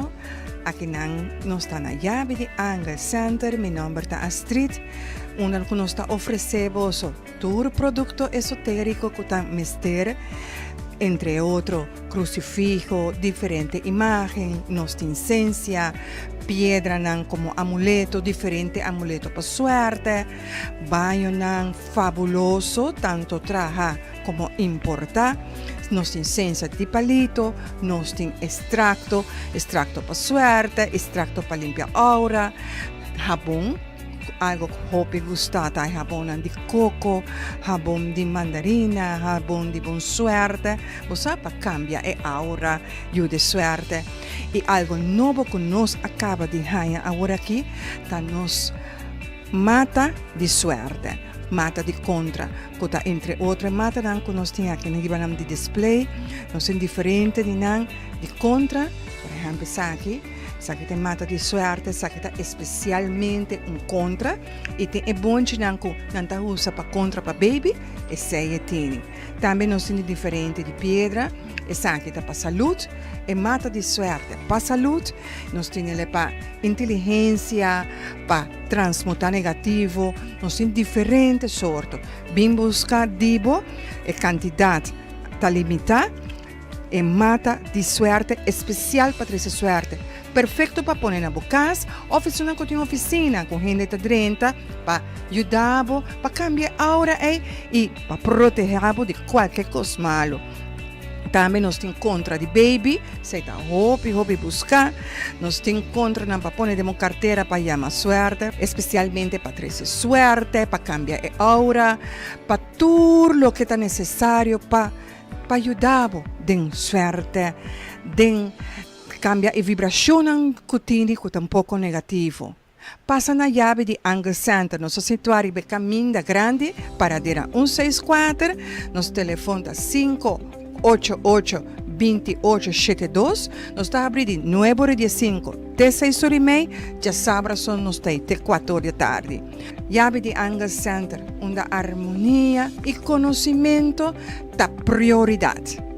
boso. Akinan nos ta na Yabi di Angel Center. Mi nomber ta Astrid. Unda ku nos ta ofresé boso tur produkto esotériko ku ta mester, entre otro krusifiho, diferente imágen, nos tin sensia, piedranan komo amuleto, diferente amuleto pa suerte, bañonan fabuloso, tanto traha komo importá. Nos tin sensia di palito, nos tin estrakto, estrakto pa suerte, estrakto pa limpia aura, habon, algo ku hopi gusta ta e habonnan di koko, habon di mandarina, habon di bon suerte. Bo sa pa kambia e aura, yuda e suerte. I algo nobo ku nos a kaba di haña aworakí ta nos mata di suerte, mata di kontra, ku ta entre otro e matanan ku nos tin aki riba nan di display. Nos tin diferente di nan di kontra, por ehèmpel esaki, esaki ta e mata di suerte, esaki ta espesialmente un kontra i tin e bonchinan ku nan ta usa pa kontra pa baby, esei e tini. Tambe nos tin di diferente di piedra, esaki ta pa salud, e mata di suerte pa salud, nos tin ele pa inteligencia, pa transmuta negativo, nos tin diferente sorto. Bin busca di bo, e cantidad ta limita, e mata di suerte especial pa trece suerte. Perfecto pa pone na bo cas of esunnan cu tin oficina cu hende ta drenta pa yuda bo pa cambia e aura ey y pa proteha bo di cualke cos malo. Tambe nos tin contra di baby, esey ta hopi hopi busca. Nos tin contranan pa pone den bo cartera pa yama suerte, especialmente pa trece suerte, pa cambia e aura, pa tur loke ta necesario pa pa yuda bo den suerte, den cambia e vibracionnan cu tini cu ta un poco negativo. Pasa na yabi di Angle Center. Nos ta situa riba e caminda grandi, paradera un seis kuater. Nos telefon ta sinku ocho ocho binti ocho shete dos. Nos ta habri di nuebe ora di e sinku te seis ora i mei. Djasabra son nos ta ei te kuater ora di tardi. Yabi di Angle Center, unda armonia i conocimento ta prioridad.